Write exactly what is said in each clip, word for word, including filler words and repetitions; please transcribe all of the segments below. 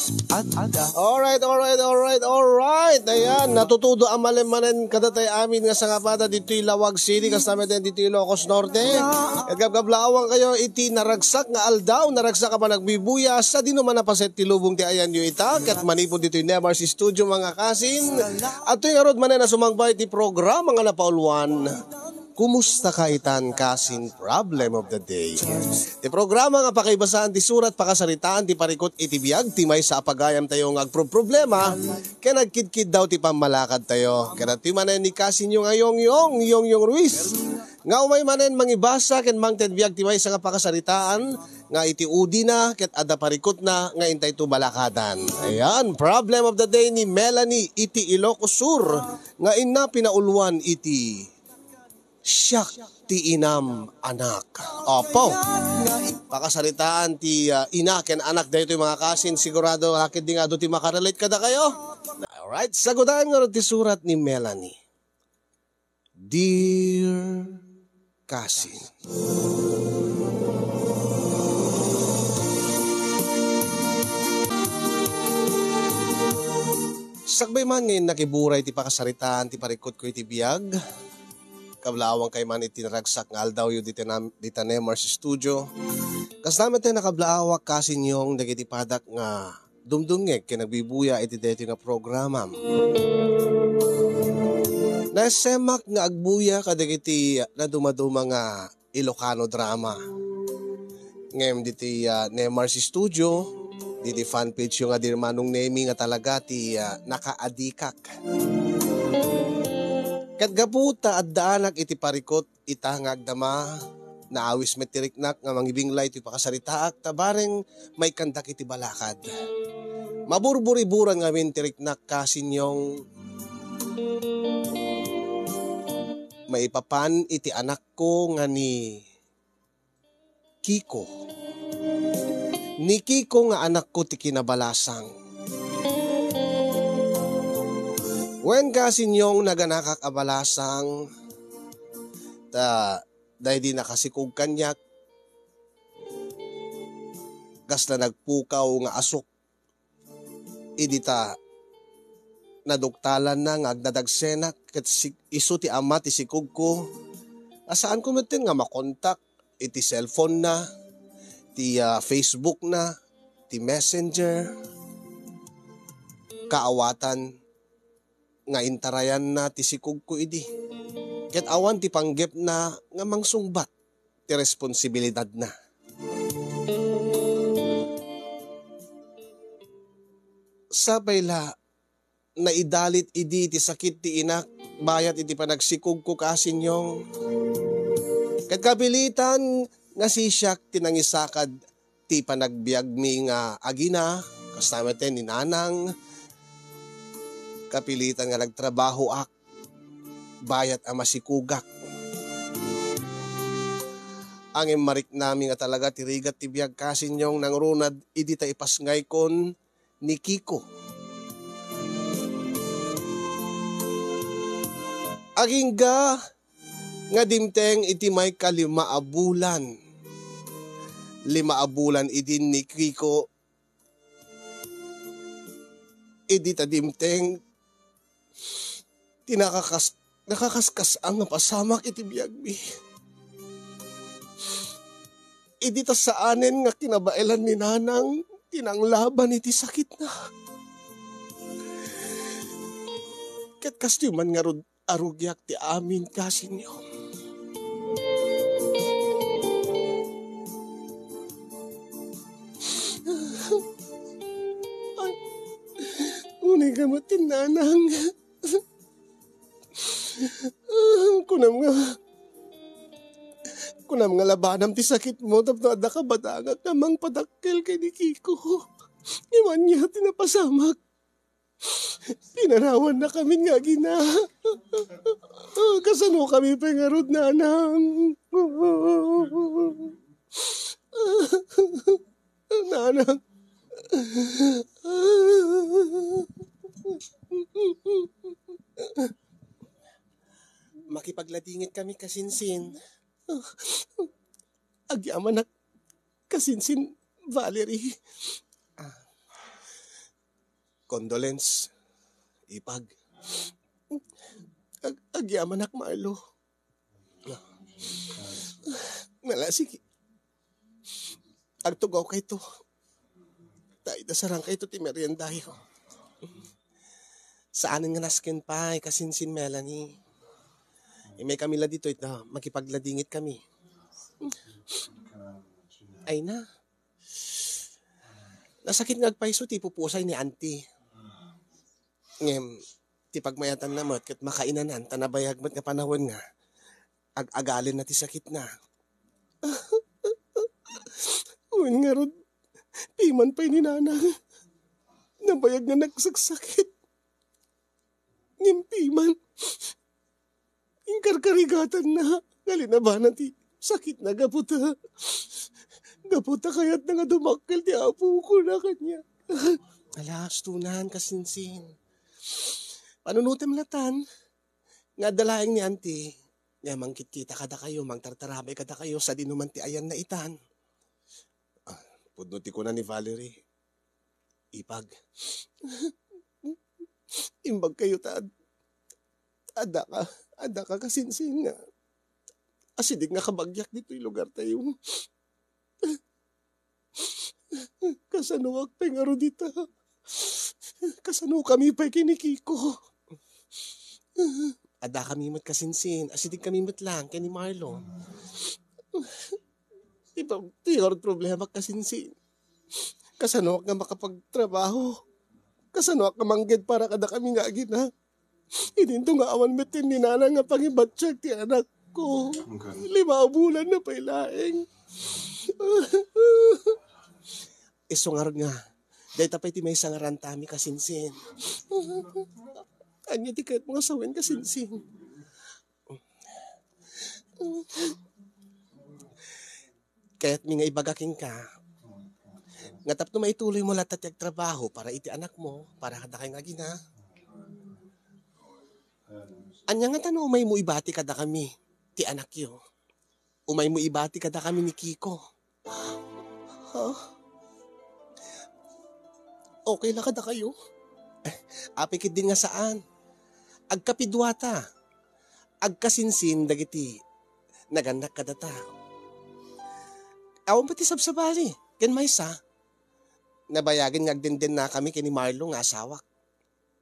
Alright, alright, alright, alright. Ayan, natutudo a manen-manen kadatayo amin nga sangapada ditoy Laoag City, kasta met ditoy Ilocos Norte. Ket gabgablaawangkayo iti naragsak nga aldaw, naragsak a panagbibuya, sadino man a paset ti lubong ti ayanyo ita, ket manipud ditoy Nemars Studio, mga kasin. Adtoy ngarud manen a sumangpay ti programa nga napauluan. Kumusta ka itan, kasin? Problem of the day. Ti programa nga pakaibasaan ti surat, pakasaritaan ti parikut iti biag ti maysa a pagayamtayo nga agproproblema ken agkidkiddaw ti pammalakadtayo. Ket adtoy manen ni kasinyo nga Yongyong, Yongyong Ruiz, nga umay manen mangibasa ken mangted biag ti maysa nga pakasaritaan nga iti udina ket adda parikutna nga intayto balakadan. Ayan, problem of the day ni Melanie iti Ilocos Sur nga inna pinauluan iti Siak ti inam, anak. Opo. Pakasaritaan ti, ah, ina ken anak daytoy, mga kasin. Sigurado, hakit di nga adu ti makarelate kadakayo. Alright, sagudan ngarud ti surat ni Melanie. Dear kasin. Sakbay man nga innak iburay ti pakasaritaan ti parikutko iti biag, kablaawangkayo man iti naragsak nga aldawyo dita nam-, dita Nemars Studio. Kasta met ti nakablaawak, kasin Yong, dagiti padak nga dumdumngeg ken agbibuya iti daytoy nga programam. Nasemmak nga agbuya kadagiti nadumaduma nga Ilocano drama. Ngem ditoy, ah, Nemars Studio, ditoy fanpage yo nga Dear Manong Nemi nga talaga ti, ah, nakaadikak. Ket gapu ta addaanak iti parikut ita nga agdama, naawis met ti riknak nga mangibinglay ti pakasaritaak ta bareng maikkandak iti balakad. Maburburiburan ngamin ti riknak, kasin Yong. Maipapan iti anakko nga ni Kiko. Ni Kiko nga anakko ti kinabalasang. Wen, kasin Yong, naganakak a balasang, ta daydi nakasikog kaniak, kasla nagpukaw nga asuk idi ta naduktalanna nga agnadagsenak ket si-, isu ti ama ti sikogko, a saanko metten nga makontak iti cellphone-na, ti, ah, Facebook-na, ti Messenger, kaawatan nga intarayanna ti sikogko idi. Ket awan ti panggepna nga mangsungbat ti responsibilidadna. Sapay la, naidalit idi ti sakit ti inak bayat iti panagsikogko, kasin Yong. Ket kapilitan nga sisiak ti nangisakad ti panagbiagmi nga agina, kasta met ni Nanang, kapilitan nga nagtrabahoak bayat a masikogak. Ngem mariknami nga talaga ti rigat ti biag, kasin Yong, nangrunad idi ta ipasngaykon ni Kiko. Agingga nga dimteng iti maykalima a bulan. Lima a bulan idin ni Kiko. Idi ta dimteng ti nakakas-, nakakaskas-ang nga pasamak iti biagmi. Idi ta saanen nga kinabaelan ni Nanang ti nanglaban iti sakitna. Ket kastoy man ngarud a rugiak ti amin, kasin Yong. Ay, unay ka met ti Nanang. Kunam nga, kunam nga labanam ti sakitmo tapno adda kabatangak nga mangpadakkel ken ni Kiko. Ngem ania ti napasamak? Pinanawannakamin nga agina. Kasanokami pay ngarud, Nanang? Nanang. Makipagladingit kami, kasinsin. Agyamanak, kasinsin Valerie. Ah. Condolence, Ipag. Ag-, agyamanak, Marlo. Nala, sige. Agtugawkayto. Ta ita sarangkayto ti meriendayo. Saanen nga nasken pay, kasinsin Melanie. Immay kami la ditoy ta makipagladingit kami. Ay na. Nasakit nga agpayso ti pupusay ni auntie. Ngem, ti pagmayatanna met ket makainanan ta nabayag met nga panawen nga ag-agalenna ti sakitna. Wen ngarud, piman pay ni nanang. Nabayag nga nagsaksakit. Ngem piman, inkarkarigatanna nga linabana ti sakitna gapu ta, gapu ta kayatna nga dumakkel ti apokona kaniak. Ala, astunan, kasinsin. Panunotem latan, nga adda laeng ni auntie, nga mangkitkita kadakayo, mangtartarabay kadakayo, sadino man ti ayanna itan. Ah, pudno ti kuna ni Valerie. Ipag. Imbagkayo ta ad-, addaka, addaka kasinsin nga asideg nga kabagiak ditoy lugartayo. Kasanoak pay ngarud ita? Kasanokami pay ken ni Kiko? Addakami met kasinsin, asidegkami met lang ken ni Marlo. Ita, ti ngarud problema kasinsin. Kasanoak nga makapagtrabaho? Kasanoak nga mangged para kadakami nga agina? Idinto nga awan met ti nanang nga pangibatyag ti anakko. Okay. Lima a bulan na pay laeng. Isu ngarud nga, dayta pay ti maysa nga rantami kasinsin. Ania ti kayatmo nga sawen kasinsin? Kayatmi nga ibaga kenka nga tapno maituloymo latta ti agtrabaho para iti anakmo, para kadakay nga agina. Ania ngata no umaymo ibati kadakami ti anakyo? Umaymo ibati kadakami ni Kiko? Ha? Okay la kadakayo? Apay ketdin nga saan. Agkapiduata. Agkasinsin dagiti nagannak kadata. Awan pay ti sabsabali ken maysa. Nabayagen nga agdendennakami ken ni Marlo nga asawak.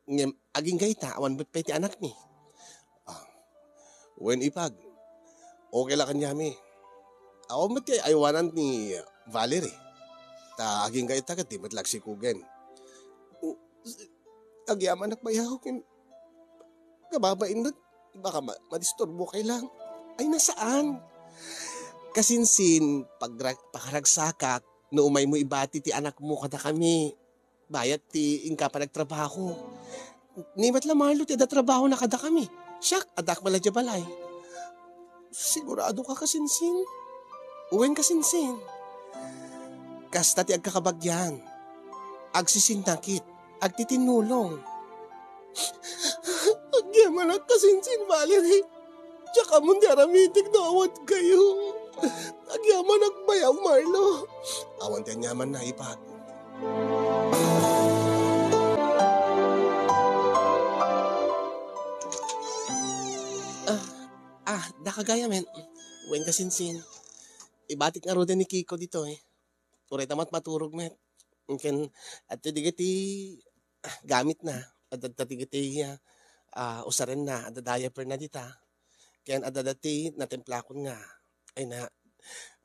Ngem agingga ita, awan met pay ti anakmi. Ah, wen, Ipag, okay la kaniami. Awan met ti ay-aywanan ni Valerie. Ta agingga ita ket di met la agsikogen. O, s-, agyamanak bayaw ken kababain met, baka ma-, madisturbo kay lang. Ay, nasaan? Kasinsin, pagra-, pakaragsakak no umaymo ibati ti anakmo kadakami. Bayat ti inka panagtrabaho. Ni met la Marlo ti adda trabahona kadakami. Siak, addaak met la diay balay. Sigurado ka, kasinsin? Wen, kasinsin. Kasta ti agkakabagian. Agsisinnakit. Agtitinnulong. Agyamanak kasinsin, Valerie. Diak ammon ti aramitek no awan kayo. Agyamanak bayaw, Marlo. Awan ti aniamanna, Ipag. Ah, ah, daka gayamen. Wen, kasinsin. Ibatik ngaruden ni Kiko ditoy. Uray ta met maturog met. Ken, adda dagiti, ah, gamitna. Adda, adda dagiti, ah, ah, usarenna. Adda diaperna dita. Ken adda dati natimplakon nga. Ay na,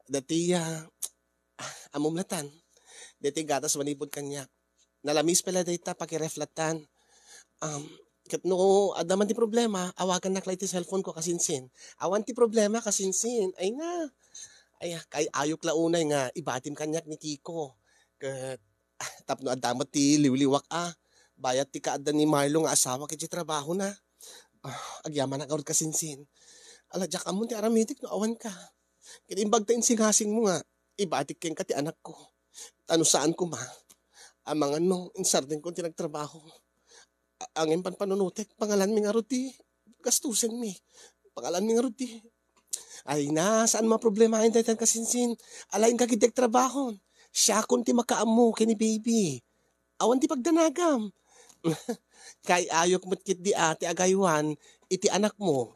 dati, ah, ah, ammom latan. Dati gatas manipud kaniak. Nalamis pay la dayta, pakiref latan. Um, ket no adda man ti problema, awagannak la iti cellphone ko, kasinsin. Awan ti problema, kasinsin. Ay na. Ay, kay ayok la unay nga ibatim kaniak ni Kiko. Ket, ah, tapno adda met ti liwliwak a, bayat ti kaadda ni Marlo nga asawa iti trabahona. Ah, agyamanak ngarud, kasinsin. Ala, diak ammon ti aramitek no awan ka. Ket imbag ta insingasingmo nga ibatik kenka ti anakko. Ta no saan koma, amangan no insardengko ti nagtrabaho. A-, angin panpanunotek, pangalanmi ngarud ti gastusenmi. Pangalanmi ngarud ti, ay na, saan maproblemaen daytan, kasinsin. Ala, inka ketdi agtrabaho. Siakon ti makaammo ken ni baby. Awan ti pagdanagam. Kay-ayok met ketdi a ti agaywan iti anakmo.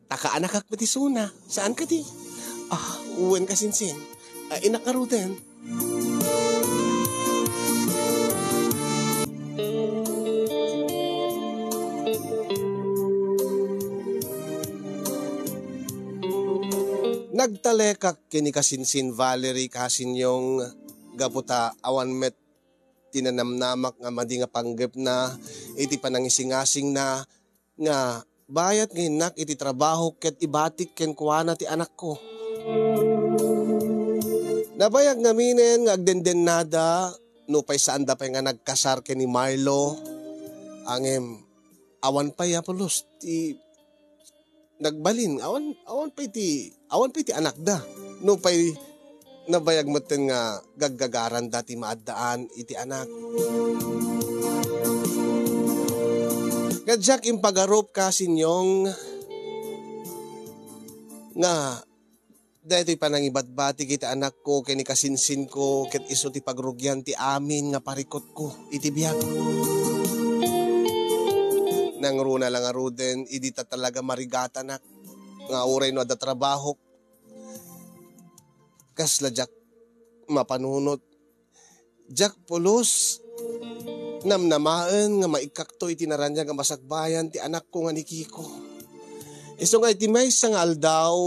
Ta kaanakak met isuna. Saan kadi? Ah, wen kasinsin. Ah, inak ngaruden. Nagtalekak ken ni kasinsin Valerie Kasinyong gapu ta awan met ti nanamnamak nga madi nga panggepna iti panangisingasingna nga bayat nga innak iti trabaho ket ibatik kenkuana ti anakko. Nabayag ngaminen nga agdendennada nupay saanda pay nga nagkasar ken ni Marlo, ngem awan pay a pulos ti nagbalin, awan, awan pay ti, awan pay ti anakda. Nupay nabayag metten nga gaggagaranda ti maaddaan iti anak. Nga diak impagarup Kasinyong nga daytoy panangibatbatik iti anakko ken ni kasinsinko ket isu ti pagrugian ti amin nga parikutko iti biag. Nangruna la ngaruden idi ta talaga marigatanak nga uray no adda trabahok, kasla diak mapanunot. Diak pulos namnamaen nga maikkakto iti naraniag a masakbayan ti anakko nga ni Kiko. Isu nga iti maysa nga aldaw,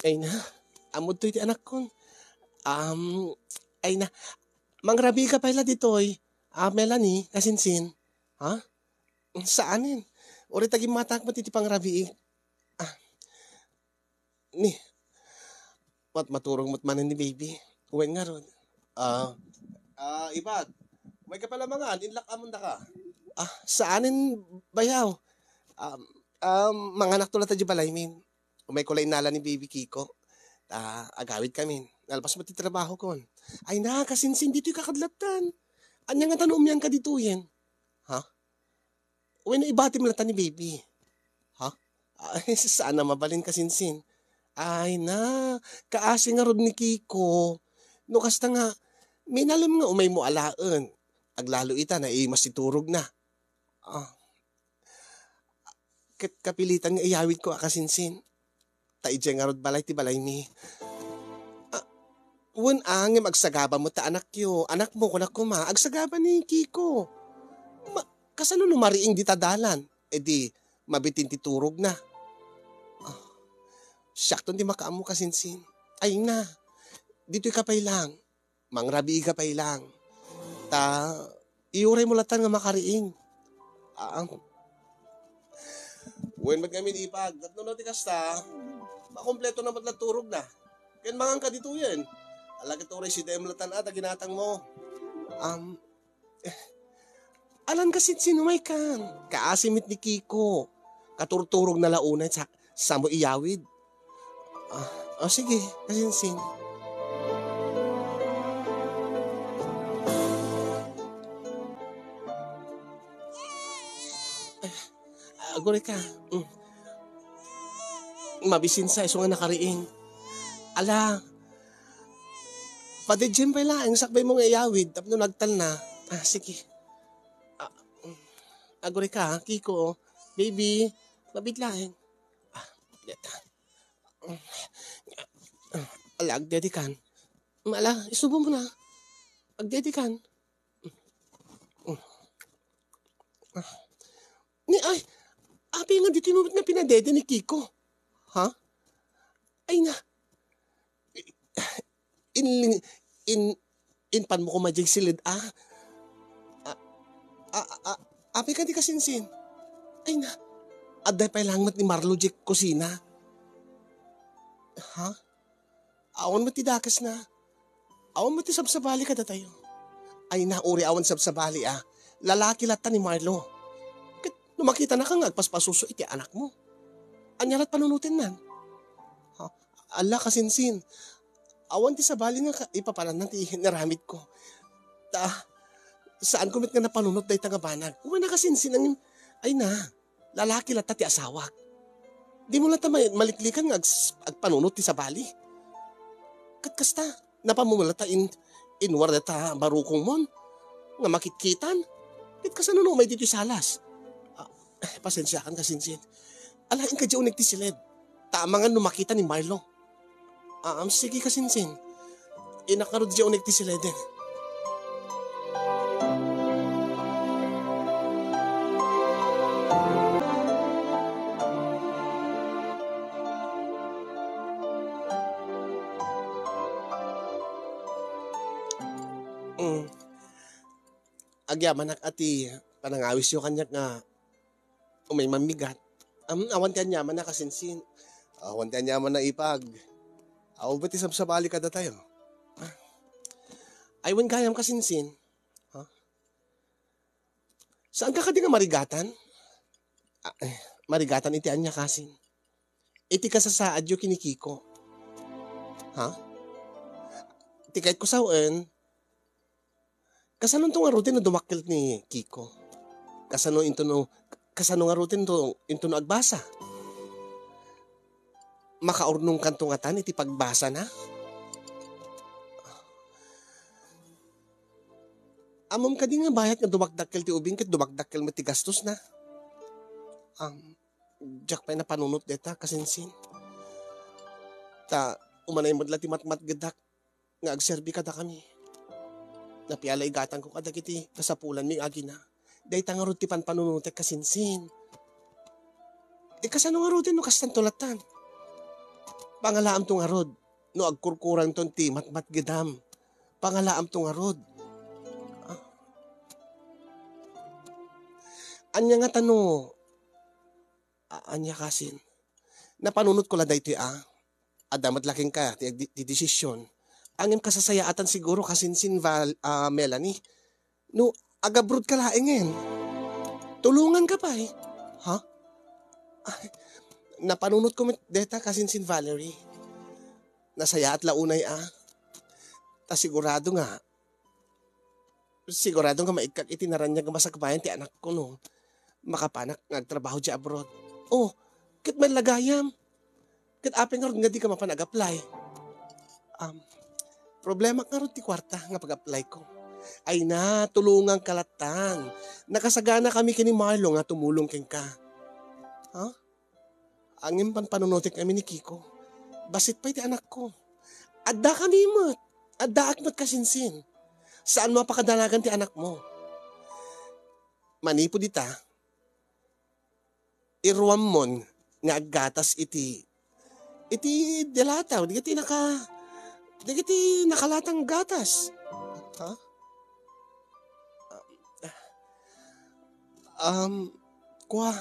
ay na, ammodto iti anakkon. Um, ay na, mangrabiika pay la ditoy. Ah, Melanie, kasinsin. Ha? Saanen. Uray ta gimmatak met iti pangrabiik. Ah, ni, mat-, maturog met manen ni baby. Wen ngarud. Ah, ah, Ibag, umayka pay la mangan, inlak-amon daka. Ah, saanen bayaw. Um, um, manganakto latta diay balay min. Umayko la innala ni baby Kiko. Ta, agawidkamin. Nalpas met ti trabahokon. Ay na, kasinsin, ditoyka kad lattan. Ania ngata no umianka ditoyen? Ha? Wenno ibatim latta ni baby? Ha? Ay, saan a mabalin kasinsin. Ay na, kaasi ngarud ni Kiko. No kasta nga, minalem nga umaymo alaen. Aglalo ita, naimas ti turogna. Ah. Ket kapilitan nga iyawidko a kasinsin. Ta idiay ngarud balay ti balaymi. Ah, wen a, ngem agsagaba met ta anakyo. Anakmo, kunak koma, agsagaba ni Kiko. Ma-, kasano no mariing dita dalan? E di, mabitin ti turogna. Ah, siakton ti makaammo kasinsin. Ay na, ditoyka pay lang. Mangrabiika pay lang. Ta, iuraymo lattan nga makariing. Ah, wen met ngamin, Ibag, tapno no ti kasta, makompleto na met la turogna. Ken manganka ditoyen. Ala ket uray sidaem lattan a ta ginatangmo. Um, eh, alan kasinsin, umaykan. Kaasi met ni Kiko. Katurturogna la unay sa, samo iyawid. Ah, ah, sige, kasinsin. Ay, aguray ka. Mm. Mabisinsa, isu nga nakariing. Ala, padiddiem pay laeng, sakbaymo nga iyawid, tapno nagtalna. Ah, sige. Ah, mm. Aguray ka, Kiko. Baby, mabit laeng. Ah, deta. Ala, agdedikan. Ala, isubo mo na. Agdedikan. Ni, ay, apay nga ditoy met nga pinadede ni Kiko? Ha? Ay na. In, in, inpanmo koma diay siled, ah. Ah, ah, ah, apay kadi kasinsin? Ay na. Adda pay lang met ni Marlo diay kusina. Ha? Awan met ti dakesna. Awan met ti sabsabali kadatayo. Ay na, uray awan sabsabali, ah. Lalaki latta ni Marlo. Ket no makitanaka nga agpaspasuso iti anakmo, ania lat panunotennan? Ha? Ala, kasinsin. Awan ti sabali nga ka-, ipapananna ti inaramidko. Ta, saanko met nga napanunot dayta nga banag. Wen a, kasinsin, ang, ay na, lalaki latta ti asawak. Dimo latta ma-, maliklikan nga ags-, agpanunot ti sabali. Ket kasta, Napammula ta in-, inwar dayta barukongmon nga makitkitan. Ket kasano no umay ditoy salas? Ah, pasensiakan, kasinsin. Alaen ka diay unig ti siled. Ta amangan no makita ni Marlo. Ah, am, sige, kasinsin. Innak ngarud diay unig ti sileden. Mm. Agyamanak a ti panangawisyo kaniak nga umay mammigat. Am, awan ti aniamanna, kasinsin. Awan ti aniamanna, ipag. Awan ba ti sabsabali kadatayo? Ah. Ay, wen gayam, kasinsin. Ha? Saan ka kadi nga marigatan? Ah, eh, marigatan iti ania, kasin? Iti kasasaadyo ken ni Kiko. Ha? Ti kayatko sawen, kasano ngaruden no dumakkel ni Kiko? Kasano into no, kasano ngaruden no, into no agbasa? Makaurnongkanto ngatan iti pagbasana? Ammom kadi nga bayat nga dumakdakkel ti ubing ket dumakdakkel met ti gastosna? Am, diak pay napanunot dayta, kasinsin. Ta umanay met la ti matmatgedak nga agserbi kadakami. Napialaigatanko kadagiti kasapulanmi nga agina. Dayta ngarud ti panpanunotek, kasinsin. E, kasano ngaruden no kastanto lattan? Pangalaamto ngarud no agkurkurangton ti matmatgedam. Pangalaamto ngarud. Ah. Ania ngata no, a-, ania, kasin? Napanunotko la daytoy, a. Adda met la kenka ti, ti, ti desisyon. Ngem kasasayaatan siguro, kasinsin, Val-, ah, Melanie. No, agabroad ka laengen. Tulongan ka pay. Ha? Ay, napanunotko met dayta, kasinsin Valerie. Nasayaat la unay, a. Ta sigurado nga, sigurado nga maikkak iti naraniag nga masakbayan ti anakko no makapanak nga agtrabaho diay abroad. Oh, ket met la gayam. Ket apay ngarud nga dika mapan ag-apply? Um, problemak ngarud ti kuarta nga pag-applyko. Ay na, tulonganka lattan. Nakasaganakami ken ni Marlo nga tumulong kenka. Ha? Ngem panpanunotek kami ni Kiko. Bassit pay ti anakko. Addakami met. Addaak met, kasinsin. Saanmo a pakadanagan ti anakmo. Manipud ita, iruammon nga aggatas iti, iti delata, dagiti naka-, dagiti nakalatang gatas. Ha? Um, kua,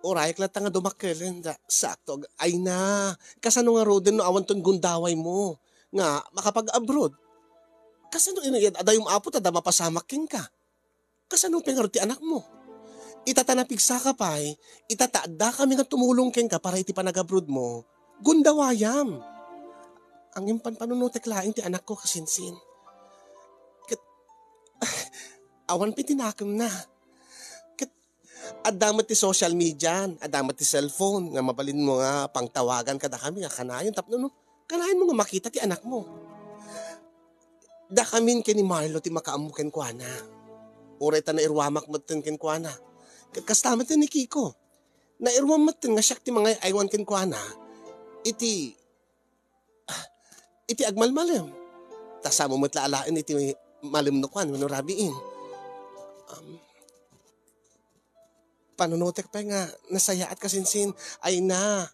urayek latta nga dumakkelen, da, sakto, ag-, ay na, kasano ngaruden no awanton gundawaymo nga makapag-abroad? Kasano ino, adda-, adayom, Apo, ta adda mapasamak kenka? Kasano pay ngarud ti anakmo? Ita ta napigsaka pay, ita ta addakami nga tumulong kenka para iti panagabrodmo, gundawayam. Ngem panpanunotek laeng ti anakko, kasinsin. Ket, awan pay ti nakemna. Ket, adda met ti social media, adda met ti cellphone, nga mabalinmo nga pangtawagan kadakami nga kanayon tapno no, kanayon mo nga makita ti anakmo. Dakamin ken ni Marlo ti makaammo kenkuana. Uray ta nairuamak metten kenkuana. Ket kasta metten ni Kiko. Nairuam metten nga siak ti mangay-aywan kenkuana iti, ah, iti agmalmalem. Ta samo met la alaen iti malemno kuan wenno rabiin. Um, Panunotek pay nga nasayaat, kasinsin. Ay na,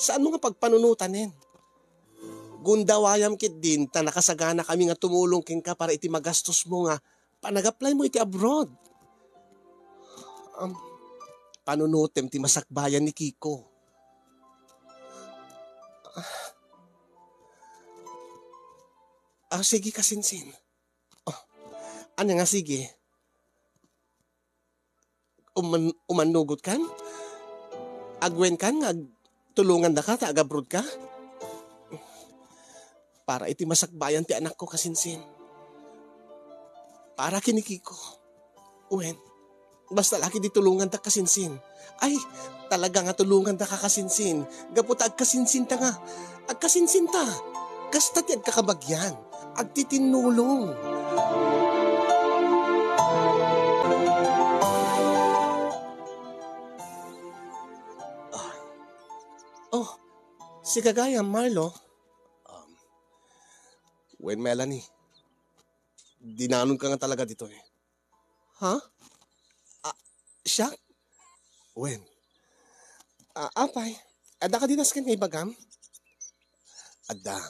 saanmo nga pagpanunotanen? Gundawayam ketdin ta nakasaganakami nga tumulong kenka para iti magastosmo nga panag-applymo iti abroad. Um, panunotem ti masakbayan ni Kiko. Ah, ah, sige, kasinsin. Oh, ania nga sige? Uman-, umannugotkan? Agwenkan nga ag-, tulongandaka ta agabrodka? Para iti masakbayan ti anakko, kasinsin. Para ken ni Kiko. Wen, basta la ketdi tulongandak, kasinsin. Ay, talaga nga tulongandaka, kasinsin. Gapu ta agkasinsinta nga. Agkasinsinta. Kasta ti agkakabagian, agtitinnulong. Ah. Oh, sika gayam, Marlo. Um, wen, Melanie, dinanonka nga talaga ditoy. Ha? Ah, siak? Wen. Ah, apay, adda kadi nasken nga ibagam? Adda.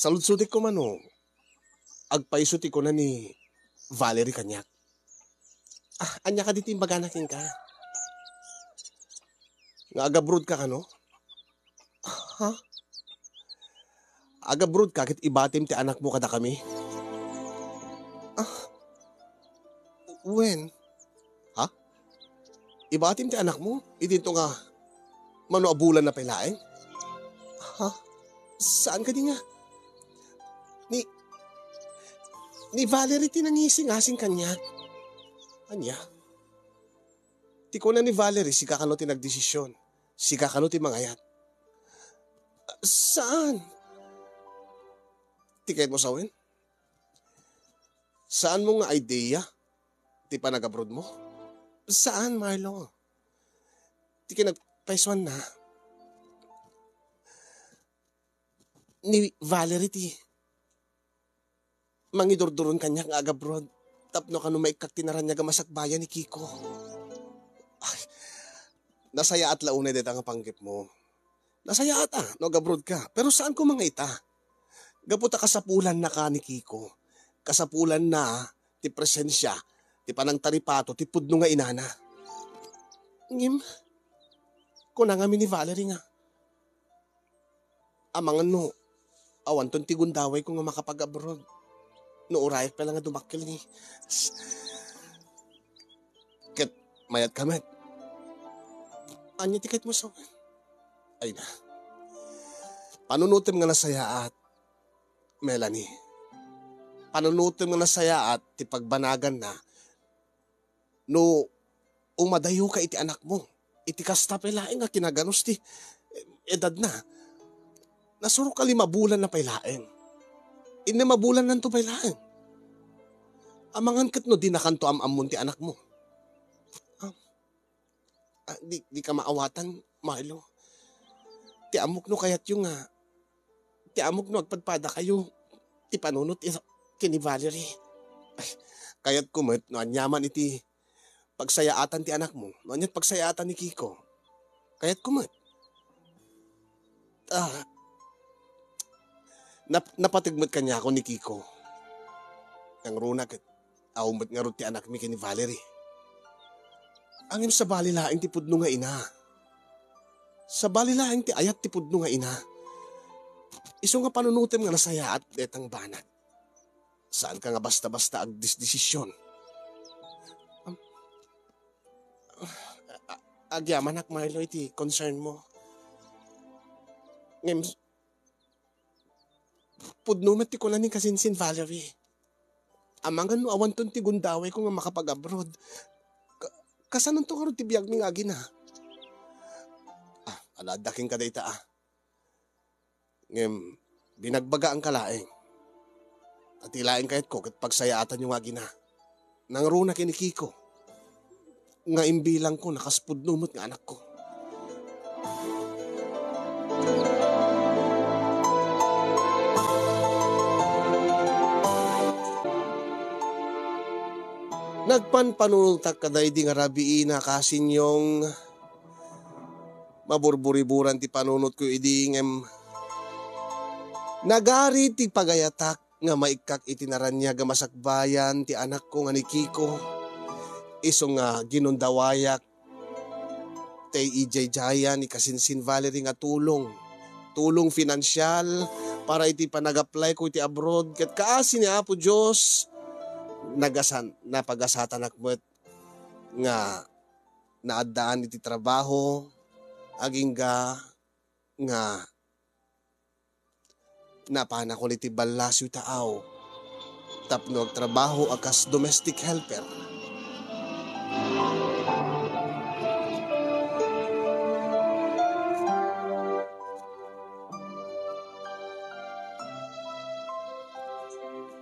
Saludsodek koma no agpayso ti kuna ni Valerie kaniak. Ah, ania kadi ti imbagana kenka? Nga agabroad ka kano? Ha? Agabroad ka ket ibatim ti anakmo kadakami? Ah, wen? Ha? Ibatim ti anakmo? Idinto nga mano a bulanna pay laeng? Ha? Saan kadi nga? Ni, ni Valerie ti nangisingasing kaniak. Ania? Ti kuna ni Valerie, sika kano ti nagdesisyon. Sika kano ti mangayat. Saan? Ti kayatmo sawen? Saanmo nga idea ti panagabroadmo? Saan, Marlo? Ti kinagpaysuanna, ni Valerie ti mangidurduron kaniak nga agabroad tapno kano maikkak ti naraniag a masakbayan ni Kiko. Ay, nasayaat la unay dayta nga panggepmo. Nasayaat a no agabroad ka, pero saan koma nga ita? Gapu ta kasapulannaka ni Kiko. Kasapulanna ti presensia, ti panangtaripato ti pudno nga inana. Ngem, kuna ngamin ni Valerie nga, amangan no awanton ti gundawayko nga makapag-abroad. No urayak pay la nga dumakkel ni. Ket mayatka met. Ania ti kayatmo sawen? Ay na. Panunotem nga nasayaat, Melanie. Panunotem nga nasayaat ti pagbanaganna no umadayoka iti anakmo. Iti kasta pay laeng nga kinaganus ti edadna. Nasurok a lima bulanna pay laeng. Innem a bulannanto pay laeng. Amangan ket no dinakanto am-ammon ti anakmo. Ah, ah, di, di ka maawatan, Marlo. Ti ammok no kayatyo nga, ti ammok no agpadpadakayo ti panunot ken ni Valerie. Ay, kayatko met no aniaman iti pagsayaatan ti anakmo, no aniat pagsayaatan ni Kiko. Kayatko met. Ah, nap-, napateg met kaniako ni Kiko. Nangruna ket awan met ngarud ti anakmi ken ni Valerie. Ngem sabali laeng ti pudno nga ina. Sabali laeng ti ayat ti pudno nga ina. Isu nga panunotem nga nasayaat detang banag. Saanka nga basta-basta agdesdesisyon. Am-, a-, agyamanak, Marlo, iti concern mo. Ngem, pudno met ti kuna ni kasinsin Valerie. Amangan no awanton ti gundawayko nga makapag-abroad. Ka-, kasanonto ngarud ti biagmi nga agina? Ah, ala, adda kenka dayta, ah. Ngem, binagbagaanka laeng. Ta ti laeng kayatko ket pagsayaatanyo nga agina. Nangruna ken ni Kiko nga imbilangko a kas pudno met nga anakko. Nagpanpanunotak kadaydi nga rabiina, Kasinyong. Maburburiburan ti panunotko idi, ngem nagari ti pagayatak nga maikkak iti naraniag a masakbayan ti anakko nga ni Kiko. Isu nga ginundawayak tay ijayjayan ni kasinsin Valerie nga tulong, tulong finansial para iti panag-applyko iti abroad. Ket kaasi ni Apo Dios, nagasan-, napagasatanak met nga naaddaan iti trabaho, agingga nga napanakon iti ballasiw taaw tapno agtrabaho a kas domestic helper.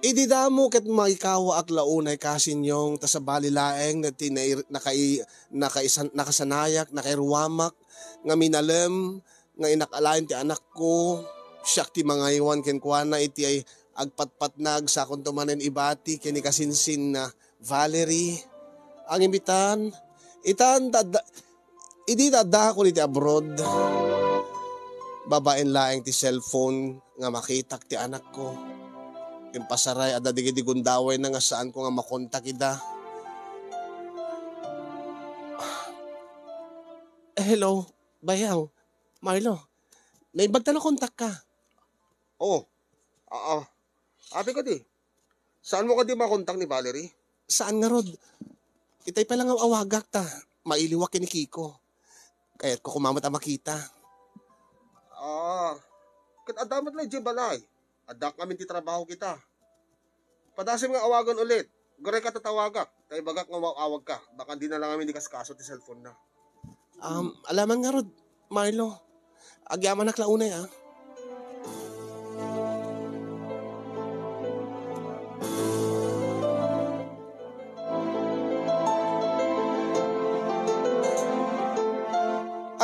Idi damo ket maikawaak la unay, Kasinyong, ta sabali laeng ti nai-, nakai-, nakaisan-, nakasanayak, nakairuamak nga minalem nga inak alaen ti anakko, siak ti mangaywan kenkuana iti ay agpatpatnag sakonto manen ibati ken ni kasinsinna Valerie. Ngem itan, itan, da-, da-, idi daddakon iti abroad, babaen laeng ti cellphone nga makitak ti anakko. Impasaray, adda dagiti gundawayna nga saanko nga makontak ida. Hello, bayaw. Marlo, naimbag ta nakontak ka. Oh, aa. Abi kadi, saanmo kadi makontak ni Valerie? Saan ngarud? Itay pay la nga awagak ta mailiwak ken ni Kiko. Kayatko koma met a makita. Ah, ket adda met la idiay balay. Addak ngamin ti trabaho kita. Padasem nga awagan ulit. Uray ka tatawagak, ta ibagak nga umaw-awag ka. Baka di na lang ngamin ikaskaso ti cellphone na. Um, alaman ngarud, Marlo. Agyamanak la unay, ah.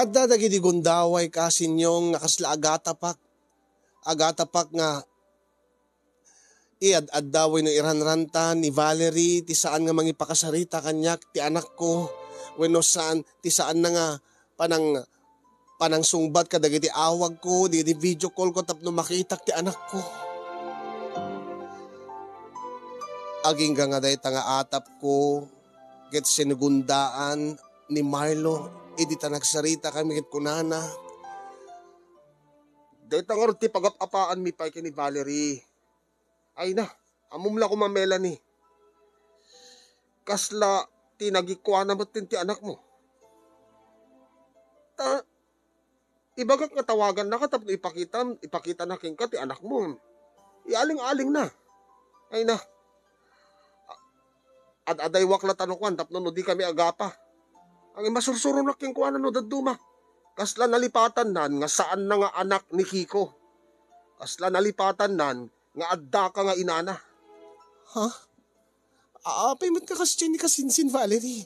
Adda dagiti gundaway, Kasinyong, nga kasla agatapak. Agatapak nga iad-adda wenno iranranta ni Valerie ti saan nga mangipakasarita kaniak ti anakko, wenno saan, ti saanna nga panang-, panangsungbat kadagiti awagko, dagiti video call ko tapno makitak ti anakko. Agingga nga dayta nga atapko ket sinugundaan ni Marlo idi ta nagsarita kami ket kunana, "Dayta ngarud ti pagap-apaanmi pay ken ni Valerie." Ay na, ammom la koma, Melanie. Kasla ti nagikuana metten ti anakmo. Ta, ibagak nga tawagannaka tapno ipakita, ipakitana kenka ti anakmo. Ialing-alingna. Ay na. Ad-adaywak la ta no kuan tapno no di kami agapa. Ngem masursuronak kenkuana no dadduma. Kasla nalipatannan nga saanna nga anak ni Kiko. Kasla nalipatannan nga addaka nga inana. Ha? Apay met nga kasdiay ni kasinsin, Valerie?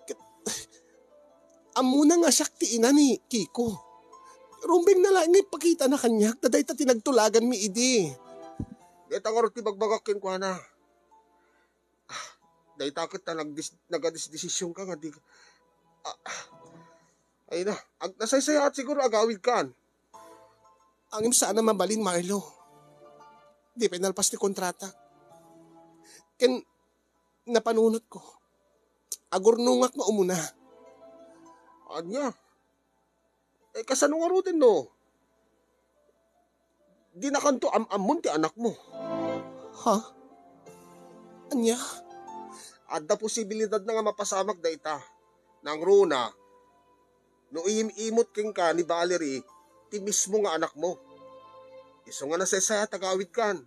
Ket, ammona nga siak ti ina ni Kiko. Rumbeng na laeng nga ipakitana kaniak, ta dayta ti nagtulaganmi idi. Dayta ngarud ti bagbagak kenkuana. Ah, dayta ket ta nagdis-, nagadisdesisionka nga di, ah, ah. Ay na, ag-, nasaysayaat siguro agawidkan. Ngem saan a mabalin, Marlo. Di pay nalpas ti kontrata. Ken napanunotko, agurnongak nga umuna. Ania? Eh, kasano ngaruden no dinakanto am-ammon ti anakmo? Ha? Ania? Adda posibilidad na nga mapasamak dayta. Nangruna, no iyim-imot kenka ni Valerie ti mismo nga anakmo. Isu nga nasaysayaat agawidkan.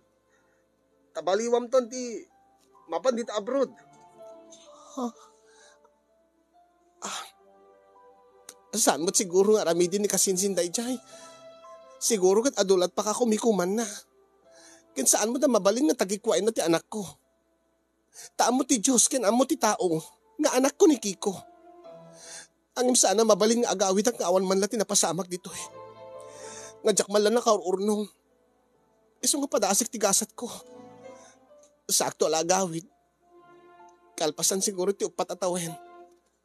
Ta baliwamton ti mapan dita abroad. Ha? Ah, saan met siguro nga aramiden ni kasinsin daydiay? Siguro ket adu latpaka kumikumanna. Ken saan met a mabalin nga tagikuaenna ti anakko. Ta ammo ti Dios ken ammo ti tao nga anakko ni Kiko. Ngem saan a mabalin nga agawidak nga awan man la ti napasamak ditoy. Nga diak man la nakaur-urnong. Isu nga padasik ti gasatko. Sakto a la agawid. Kalpasan siguro ti uppat a tawen.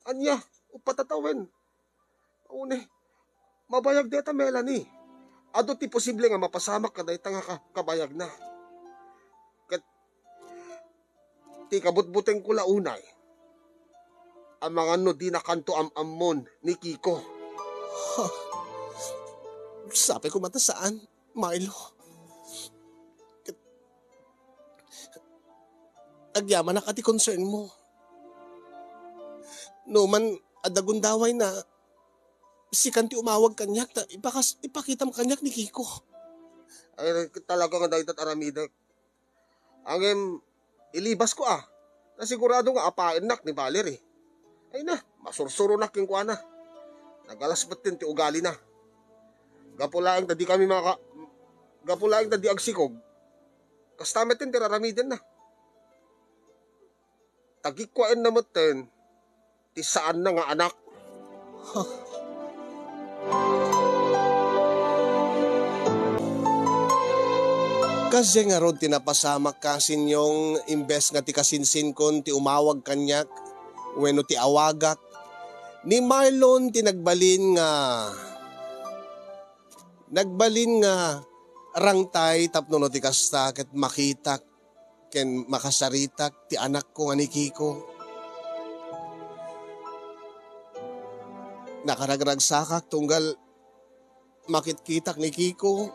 Ania? Uppat a tawen? Aune, mabayag dayta, Melanie. Adu ti posible nga mapasamak kadayta nga ka-, kabayagna. Ket ti kabutbutengko la unay, amangan no dinakanto am-ammon ni Kiko. Ha? Sapay koma ta saan, Marlo. Ket agyamanak a ti concern mo. No man adda gundawayna, sikan ti umawag kaniak ta ipakas-, ipakitam kaniak ni Kiko. Ay, talaga nga dayta aramidek. Ngem, ilibasko a. Ta sigurado nga apaennak ni Valerie. Ay na, masursuronak kenkuana. Nagalas metten ti ugalina. Gapu laeng ta di kami maka-, gapu laeng ta di agsikog, Kasta metten ti raramidenna. Tagikuaenna metten ti saanna nga anak. Kasdiay ngarud ti napasamak, Kasinyong, imbes nga ti kasinsinkon ti umawag kaniak wenno ti awagak, ni Marlon ti nagbalin nga, nagbalin nga rangtay tapno no ti kasta ket makitak ken makasaritak ti anakko nga ni Kiko. Nakaragragsakak tunggal makitkitak ni Kiko.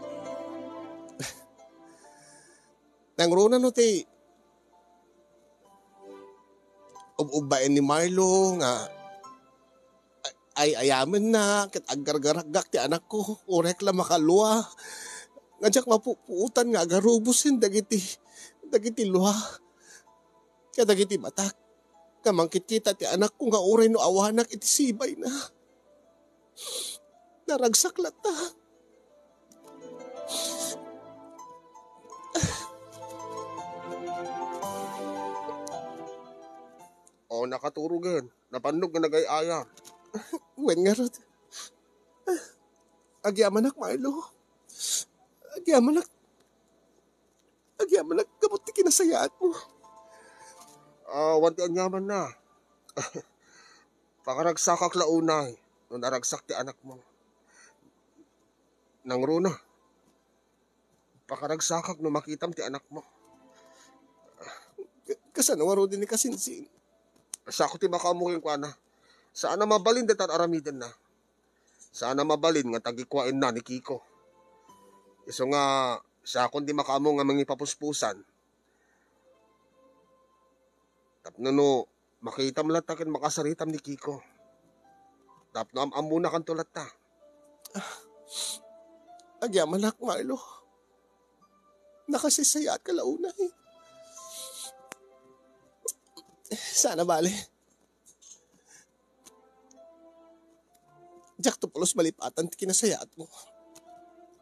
Nangruna no ti ub-ubbaen ni Marlo nga ay-ayamenna ket aggargarakgak ti anakko, uray la makalua. Nga diak mapupuotan nga agarubosen dagiti, dagiti lua kadagiti matak nga mangkitkita ti anakko nga uray no awanak iti sibayna. Naragsak latta. O, nakaturogen. Napannog nga nagay-ayam. Wen ngarud. Agyamanak, Marlo. Agyamanak. Agyamanak gapu ti kinasayaatmo. Ah, wan ti aniamanna. Pakaragsakak la unay no naragsak ti anakmo. Nangruna. Pakaragsakak no makitam ti anakmo. Ka-, kasano ngaruden ni Kasinsin? Siak ti makaammo kenkuana. Saan a mabalin dayta aramidenna. Saan a mabalin nga tagikuaenna ni Kiko. Isu nga, siakon ti makaammo nga mangipapuspusan. Tapno no, makitam latta ken makasaritam ni Kiko. Tapno am-ammonakanto latta. Ah, agyamanak, Marlo. Nakasaysayaat ka la unay. Saan a bale. Diakto pulos malipatan ti kinasayaatmo.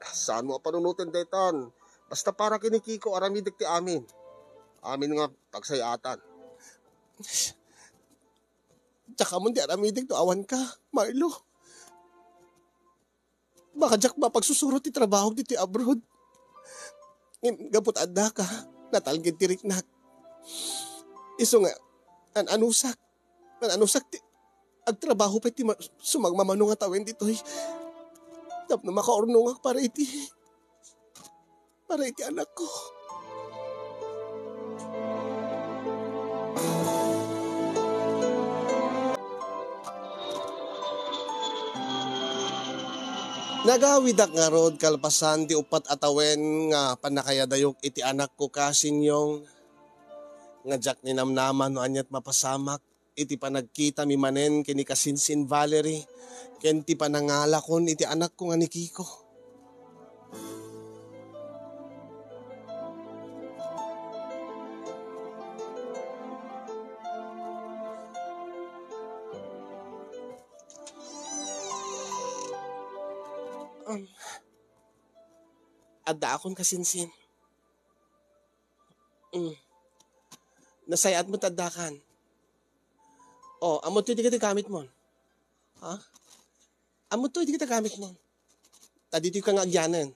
Saanmo a panunoten daytan. Basta para ken ni Kiko, aramidek ti amin. Amin nga pagsayaatan. Diak ammo ti aramidek no awanka, Marlo. Baka diak mapagsusuro ti trabahok ditoy abroad. Ngem gapu ta addaka, natalged ti riknak. Isu nga, an-anusak, an-anusak ti agtrabaho pay ti ma-, sumagmamano nga tawen ditoy. Tapno makaurnongak para iti, para iti anakko. Nagawidak ngarud kalpasan ti uppat a tawen nga pannakayadayok iti anakko, Kasinyong, nga diak ninamnama no aniat mapasamak iti panagkitami manen ken ni Kasinsin Valerie ken ti panangalakon iti anakko nga ni Kiko. Um, addaakon, Kasinsin. Mm. Nasayaat met addakan. O, ammoto dagiti gamitmon. Ha? Ammoto dagiti gamitmon. Ta ditoyka nga agyanen.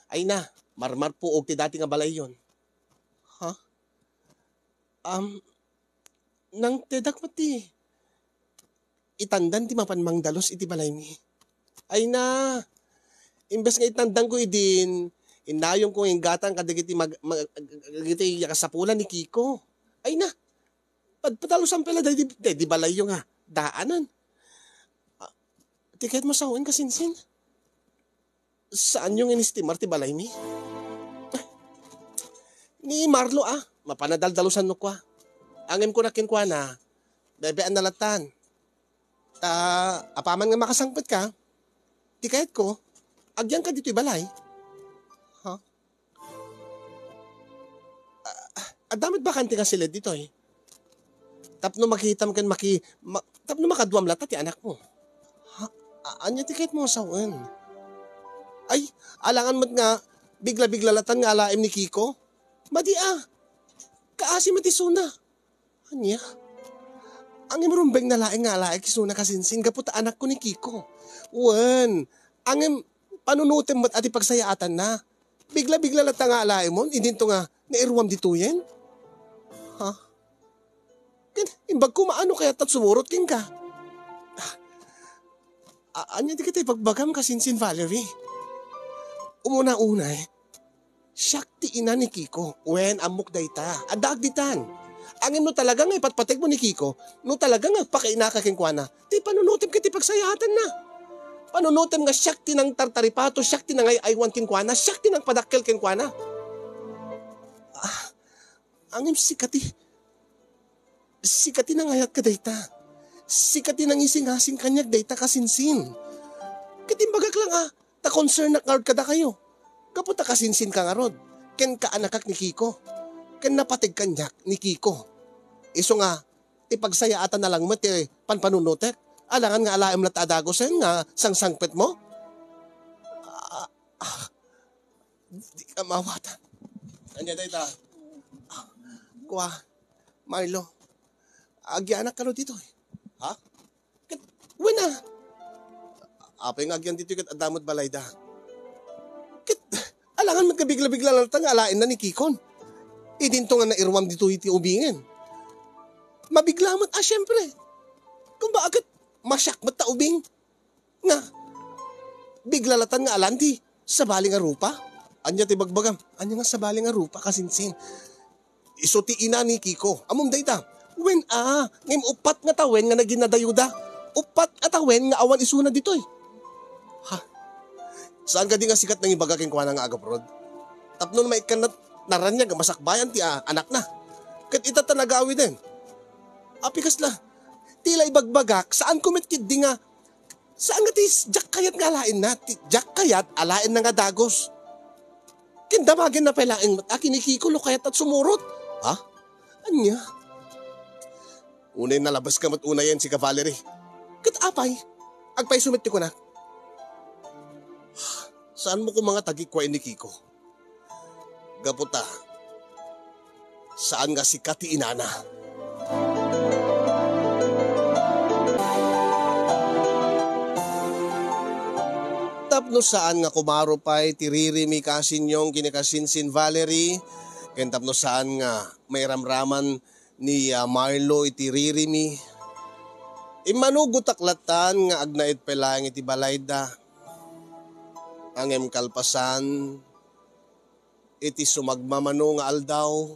Ay na, marmarpuog ti dati nga balayyon. Ha? Am, nangtedak met ti itandan ti mapan mangdalus iti balaymi. Ay na, imbes nga itandanko idin, innayonko nga inggatan kadagiti mag-, mag-, dagiti kasapulan ni Kiko. Ay na, pad-, padalusan pay la daydi, daydi balayyo nga daanan. Ah, ti kayatmo sawen, Kasinsin? Saanyo nga inestimar ti balaymi? Ni Marlo, ah, mapan a daldalusanno kua. Ngem kunak kenkuana, bebe-anna lattan. Ta, apaman nga makasangpetka, ti kayatko, agyanka ditoy balay. Ha? Ah, adda met bakante nga siled ditoy. Tapno makitam ken maki-, ma-, tapno makaduam latta ti anakmo. Ha? A-, ania ti kayatmo nga sawen? Ay, alangan met nga bigla-bigla lattan nga alaem ni Kiko. Madi a, kaasi met isuna. Ania? Ngem rumbeng na laeng nga alaek isuna kasinsin gapu ta anakko ni Kiko. Wen, ngem panunutem met a ti pagsayaatanna. Bigla-bigla latta nga alaemon, idinto nga nairuam ditoyen? Ha? Ken, imbag ko maano kayat ta sumurot kenka. Ah, ania dagiti ibagbagam kasinsin, Valerie? Umuna-una, eh, siak ti ina ni Kiko. Wen, ammok dayta. Addaak ditan. Ngem no talaga nga ipatpategmo ni Kiko, no talaga nga agpakainaka kenkuana, ti panunutem ket ti pagsayaatanna. Panunutem nga siak ti nangtartaripato, siak ti nangay-aywan kenkuana, siak ti nangpadakkel kenkuana. Ah, ngem sika ti, sika ti nangayat kadayta. Sika ti nangisingasing kaniak dayta kasinsin. Ket imbagak lang a, ta concernnak ngarud kadakayo. Gapu ta kasinsinka ngarud, ken kaanakak ni Kiko. Ken napateg kaniak ni Kiko. Isu nga, ti pagsayaatanna lang met ti panpanunutek. Alangan nga alaem latta a dagusen nga sangsangpetmo? Ah, ah, di ka mawatan. Ania dayta? Ah, kua, Marlo, agianak kano ditoy? Ha? Ket, wen a. Apay nga agian ditoy ket adda met balayda. Ket, alangan met nga bigla-bigla latta nga alaenna ni Kikon. Idinto nga nairuam ditoy ti ubingen. Mabigla met a, siempre. Kumbaga ket, masiak met ta ubing. Nga, bigla latan nga alan ti sabali nga rupa? Ania ti bagbagam? Ania nga sabali nga rupa, kasinsin? Isu ti ina ni Kiko. Ammom dayta? Wen a, ngem uppat nga tawen nga naginadayuda. Uppat nga tawen nga awan isuna ditoy. Ha? Saan kadi nga sika ti nangibaga kenkuana nga agaprod? Tapno maikkan na naraniag a masakbayan ti, ah, anakna. Ket ita ta nagawiden. Apay kasla? Ti la ibagbagak, saan ko met ketdi nga Saan nga ti s-, diak kayat nga alaenna, ti diak kayat alaenna nga dagus. Ken damagenna pay laeng met a kinikikulo kayat at sumurot. Ha? Ania? Unay nalabaska met unayen sika, Valerie. Ket apay, agpayso met ti kunak. Saanmo koma nga tagikua ni Kiko? Gapu ta, saan nga sika ti inana. Tapno saan nga kumaro pay ti ririmi kasinyong kinakasinsin Valerie, ken tapno saan nga mairamraman ni, ah, Marlo iti ririmi, immanugotak latan nga agnaed pay laeng iti balayda. Ngem kalpasan, iti sumagmamano nga aldaw,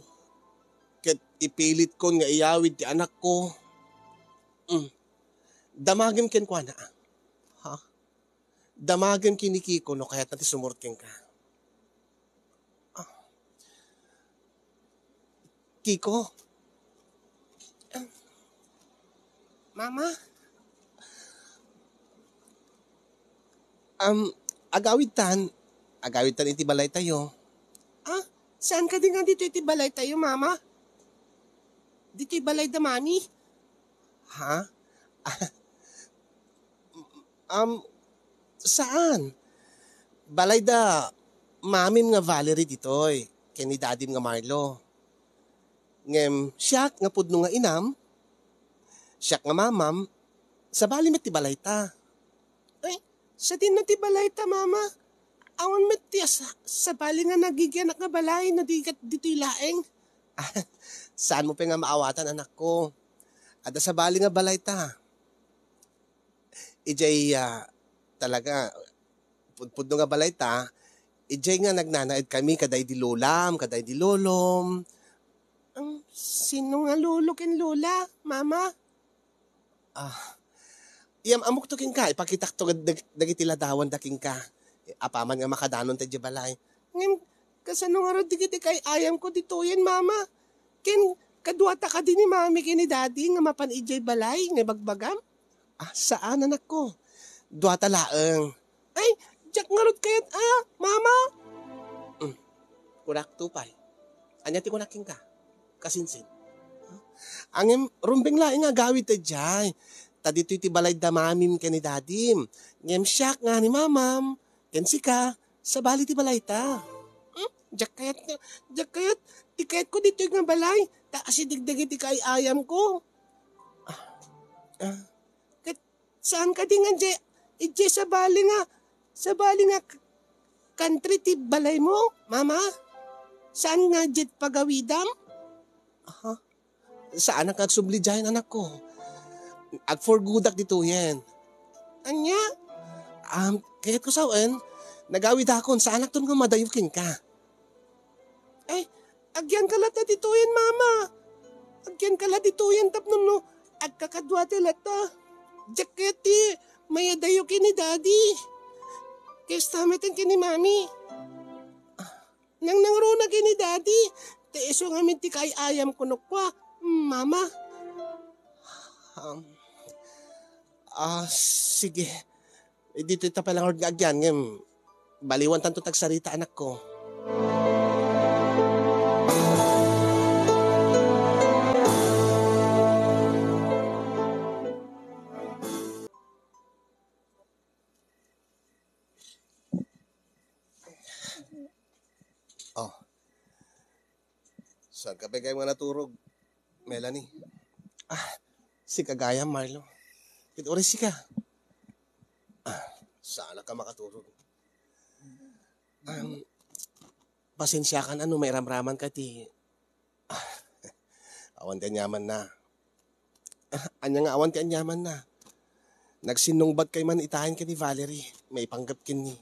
ket ipilitkon nga iyawid ti anakko. Mm. Damagem kenkuana. Ha? Damagem ken ni Kiko no kayatna ti sumurot kenka. Ah. Kiko? Mama? Am, agawidtan. Agawidtan iti balaytayo. Ah, saan kadi nga ditoy iti balaytayo, Mama? Ditoy balay da Mami? Ha? Am, saan? Balay da Mamim nga Valerie ditoy, ken ni Dadim nga Marlo. Ngem siak nga pudno nga inam, siak nga mamam, sabali met ti balayta. Ay, sadino ti balayta, Mama? Awan met ti asa-, sabali nga nagigianak nga balay no di ket ditoy laeng. Saanmo pay nga maawatan, anakko. Adda sabali nga balayta. Idiay, ah, talaga, pudpudno nga balayta, idiay nga nagnanaed kami kadaydi lolam, kadaydi lolom. Ang sino nga lolo ken lola, Mama? Ah, iyam-amok to kenka, ipakitak to dag-, dagiti ladawan da kenka. Apaman nga makadanon ta idiay balay. Ngem, kasano ngarud dagiti kay-ayamko ditoyen, Mama? Ken, kaduata kadi ni Mami ken ni Daddy nga mapan idiay balay nga ibagbagam? Ah, saan, anakko. Duata laeng. Ay, diak ngarud kayat a, Mama. Mm. Kunak to pay. Ania ti kunak kenka? Kasinsin. Ngem, rumbeng laeng nga agawid ta idiay. Ta ditoy ti balay da Mamim ken ni Dadim. Ngem siak nga ni Mamam, ken sika, sabali ti balayta. Hmm? Diak kayat, diak kayat, ti kayatko ditoy nga balay, ta asideg dagiti kaay-ayamko. Ah, ah. Ket saan kadi nga idiay, idiay sabali nga, sabali nga k-, country ti balaymo, Mama? Saan nga idiay pagawidam? Aha. Saanak nga agsubli diayen, anakko. Agforgodak ditoyen. Ania? Um, kayatko sawen, nagawidakon, saanakton nga madayo kenka. Ay, agyanka latta ditoyen, Mama. Agyanka la ditoyen tapno no agkakaduata latta. Diak kayat ti mayadayo ken ni Daddy. Kasta met ken ni Mami. Nangnangruna ken ni Daddy. Ta isu ngamin ti kaay-ayamko no kua, Mama. Um, ah, sige. Ditoy ta pay la ngarud nga agyan, ngem baliwantanto ti agsarita, anakko. Oh. Saan ka pay gayam nga naturog, Melanie? Ah, sika gayam, Marlo. Ket uray sika. Ah, saan ka makaturog? Um, pasensiakan no mairamramanka ti, ah, awan ti aniamanna. Ah, ania nga awan ti aniamanna? Nagsinnungbatkay man itayen ken ni Valerie, maipanggep ken ni,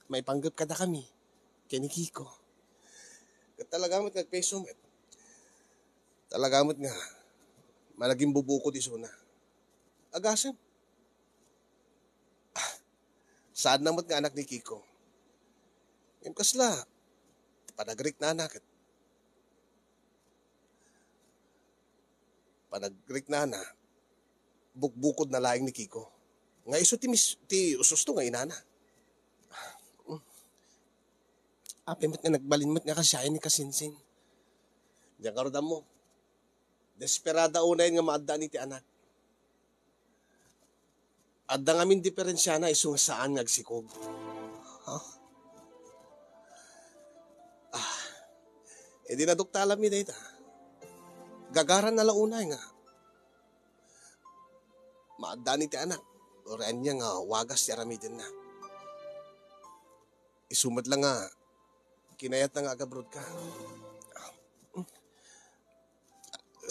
maipanggep kadakami, ken ni Kiko. Ket talaga met nga agpayso met. Talaga met nga managimbubukod isuna. Agasem. Ah, saanna met nga anak ni Kiko. Ngem kasla, ti panagriknana ket panagriknana, bukbukodna laeng ni Kiko. Nga isu ti mis-, ti ususto nga inana. Apay met nga nagbalin met nga kasiaen ni Kasinsin. Diak ngarud ammo. Desperada unay nga maaddaan iti anak. Adda ngamin diperensiana isu nga saan nga agsikog. Ha? Ah, idi naduktalanmi dayta, gagaranna la unay nga maaddaan iti anak, uray ania nga wagas ti aramidenna. Isu met la nga kinayatna nga agabrodka.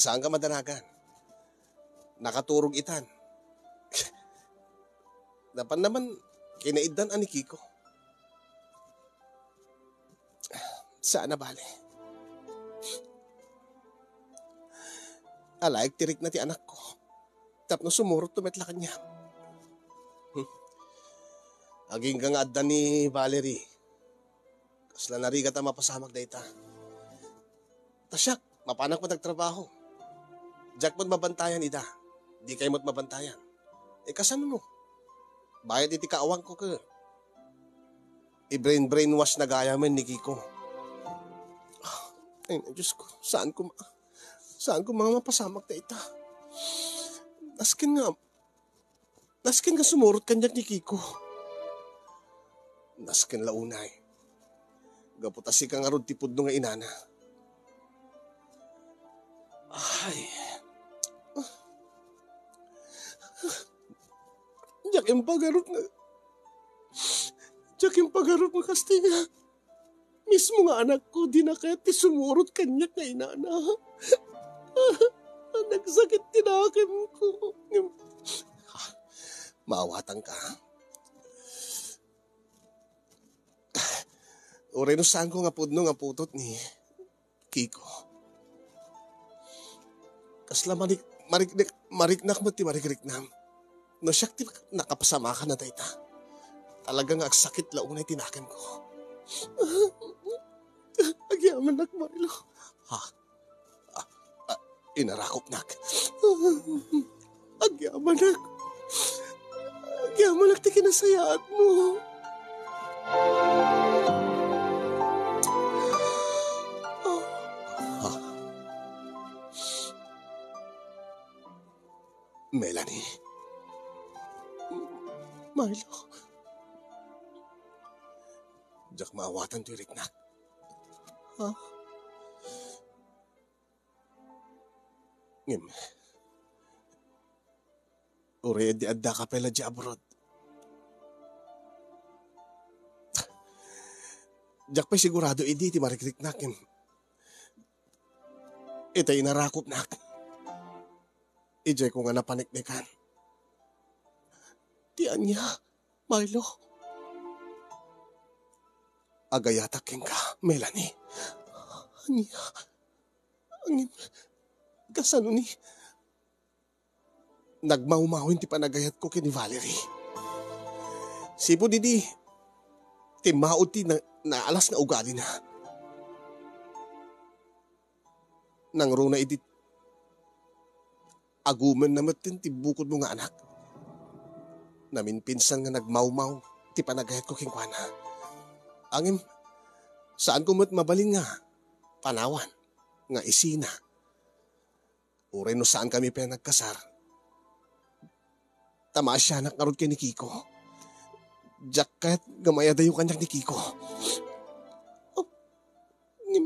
Saanka madanagan. Nakaturog itan. Napan naman, kinaiddan a ni Kiko. Saan a bale. Alaek ti rikna ti anakko. Tapno sumurotto met la kaniak. Hmm. Agingga nga adda ni Valerie. Kasla narigat a mapasamak dayta. Ta siak, mapanak met agtrabaho. Diak met mabantayan ida. Dikay met mabantayan. E, kasano no? Bayat iti kaawangko ket i-brain-brainwash na gayamen ni Kiko. Ay, Diyos ko, saan ko ma-, saan ko nga mapasamak dayta? Nasken nga, nasken nga sumurot kaniak ni Kiko. Nasken la unay. Gapu ta sika ngarud ti pudno nga inana. Ay. Diak impagarop nga, diak impagarop nga kasta nga mismo nga anakko, dina kayat ti sumurot kaniak nga inana. Nagsakit ti nakemko. Maawatanka. Uray no saanko nga pudno nga putot ni Kiko. Kasla marik-, marik-, mariknak met ti marikriknam. No siak ti nakapasamakan na dayta. Talaga nga agsakit la unay ti nakemko. Agyamanak, Marlo. Ha? Ah, ah, inarakopnak. Agyamanak. Agyamanak ti kinasayaatmo. Ah. Melanie. Marlo. Diak maawatan toy riknak. Ngem, uray idi addaka pay la diay abroad, diak pay sigurado idi ti marikriknak, ngem itay inarakopnak. Idiay ko nga napaneknekan. Ti ania, Milo? Agayatak kenka, Melanie. Ania? Ngem, kasano ni? Nagmawmawen ti panagayatko ken ni Valerie. Sipud idi, timmao ti na-, naalas nga ugalina. Nangruna idi agumenna metten ti bukodmo nga anak. Naminpinsan nga nagmawmaw ti panagayatko kenkuana. Ngem, saanko met mabalin nga panawan nga isina. Uray no saankami pay nagkasar, ta maasianak ngarud ken ni Kiko. Diak kayat nga mayadayo kaniak ni Kiko. Oh, ni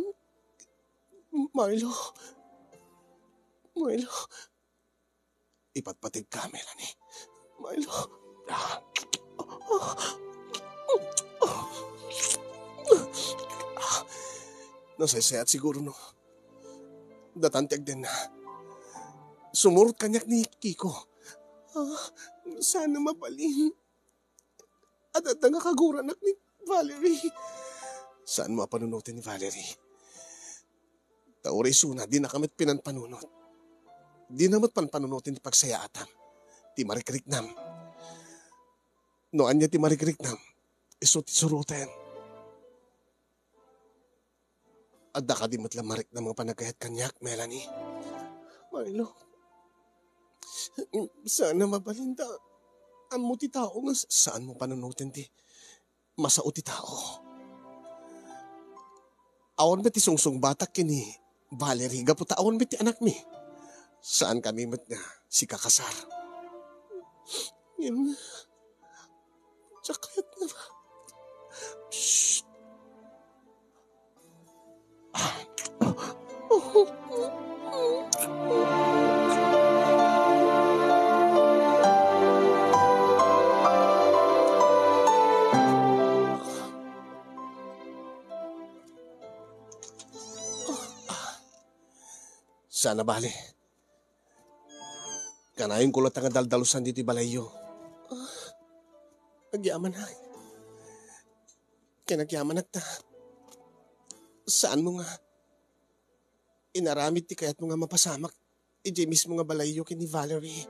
Milo. Milo. Ipatpategka, Melanie. Milo. Nasaysayaat siguro no datan ti agdenna. Sumurot kaniak ni Kiko. Ah, sana mabalin. Adda nga kaguranak ni Valerie. Saanmo a panunoten ni Valerie. Ta uray isuna, dinaka met pinanpanunot. Dina met panpanunoten ti pagsayaatam. Ti marikriknam. No ania ti marikriknam, isu ti suroten. Adda kadi met la mariknam nga panagayat kaniak, Melanie? Milo. Sana mabalin ta. Ammo ti tao nga s-, saanmo panunoten ti masao ti tao. Awan met ti sungsungbatak ken ni Valerie gapu ta awan met ti anakmi. Saankami met nga sikakasar. Ngem, diak kayat nga. Shh! Sana bale. Kanayonko latta nga daldalusan ditoy balayyo. Ah, agyamanak. Ken agyamanak ta saanmo nga inaramid ti kayatmo nga mapasamak idiay mismo nga balayyo ken ni Valerie.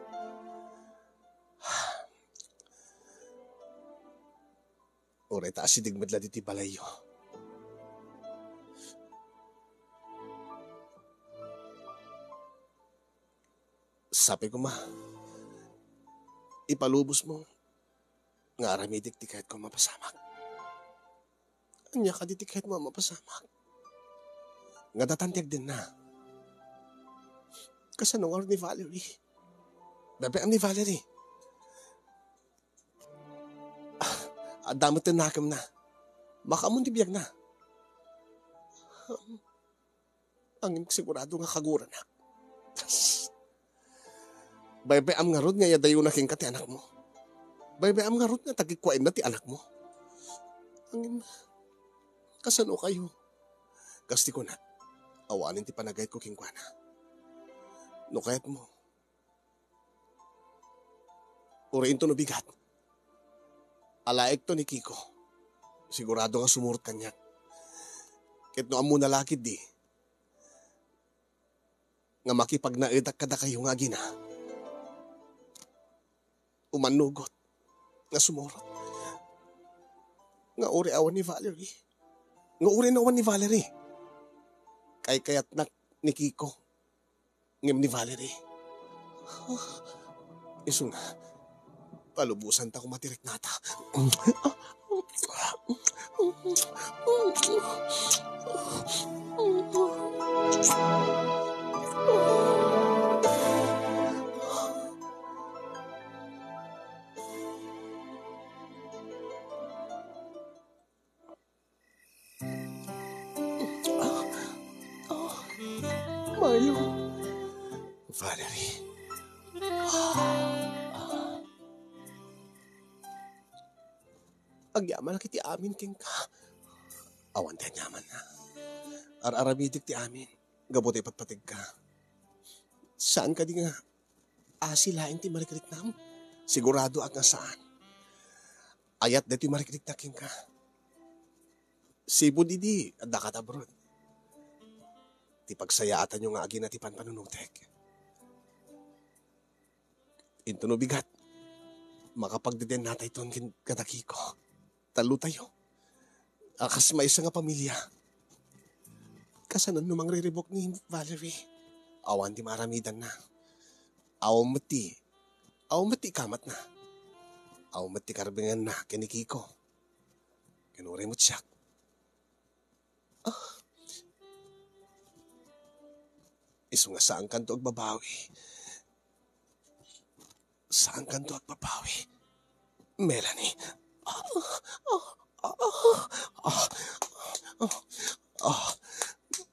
Uray ta asideg met la ditoy balayyo. Sapay koma, ipalubosmo nga aramidek ti kayatko a mapasamak. Ania kadi ti kayatmo a mapasamak? Nga datan ti agdenna. Kasano ngarud ni Valerie? Bebe-am ni Valerie. Ah, adda met ti nakemna. Makaammo ti biagna. Ngem sigurado nga kaguranak. Baybay-am ngarud nga iyadayona kenka ti anakmo. Baybay-am ngarud nga tagikkuaenna ti anakmo. Ngem, kasano kayo? Kas ti kunak, awanen ti panagayatko kenkuana. No kayatmo, uray inton no bigat, alaekto ni Kiko. Sigurado nga sumurot kaniak. Ket no ammona la ketdi nga makipagnaedak kadakayo nga agina, umannugot nga sumurot nga uray awan ni Valerie. Nga uray awan ni Valerie. Kaykayatnak ni Kiko. Ngem ni Valerie. Isu nga, palubosan ta koma ti riknata. Valerie. Agyamanak iti amin kenka. Awan ti aniamanna. Ar-aramidek ti amin. Gapu ta ipatpategka. Saan kadi nga asi laeng ti marikriknam? Siguradoak nga saan. Ayat daytoy marikrikna kenka. Sipud idi, adda ka abroad. Ti pagsayaatanyo nga agina ti panpanunotek. Intono bigat, makapagdedennatayton ken kada Kiko. Tallotayo. A kas maysa nga pamilia. Kasananno mangriribuk ni Valerie? Awan ti maaramidanna. Awan met ti, awan met ti ikamatna. Awan met ti karbengenna ken ni Kiko. Ken uray met siak. Ah. Isu nga saankanto agbabawi. Saankanto agbabawi. Melanie. Ah, ah, ah, ah, ah, ah.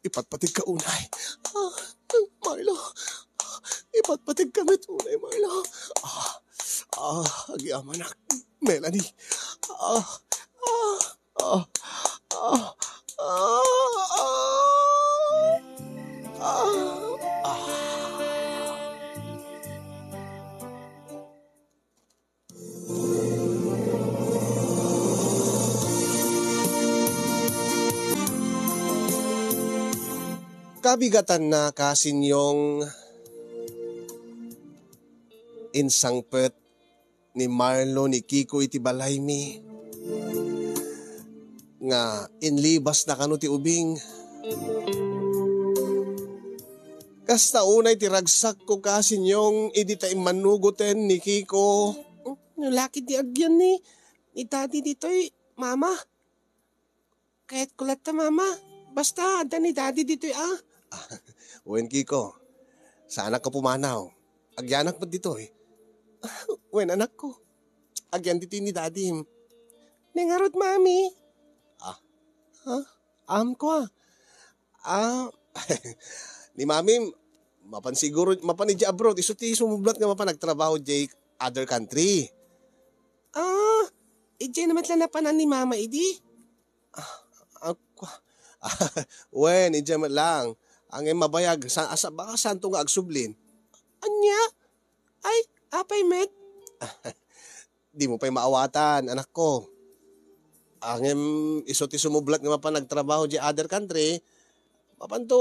Ipatpategka unay. Ah, Marlo. Ipatpategka met unay, Marlo. Ah, ah, agyamanak. Melanie. Ah, ah. Ah, ah, ah, ah, ah, ah. Kabigatanna, Kasinyong, insangpet ni Marlo ni Kiko iti balaymi nga inlibasna kano ti ubing. Kasta unay ti ragsakko, Kasinyong, idi ta immanugoten ni Kiko. No lakid ti agyan ni, ni Daddy ditoy, Mama. Kayatko latta, Mama. Basta, adda ni Daddy ditoy, a. Wen, Kiko. Saanak a pumanaw. Agyanak met ditoy. Wen, anakko. Agyan ditoy ni Daddy. Ngarud, Mami. Ah. Ha? Amko, a. Ah, ni Mami, mapan siguro, mapan idiay abroad. Isu ti sumublat nga mapan agtrabaho idiay other country. Ah, idiay na met la napanan ni Mama idi? Ah, ah, wen, idiay met lang. Ngem mabayag, sa, asa, baka santo nga agsublin. Ania? Ay, apay met? Dimo pay maawatan, anakko. Ngem isu ti sumublat nga mapan agtrabaho idiay other country, mapanto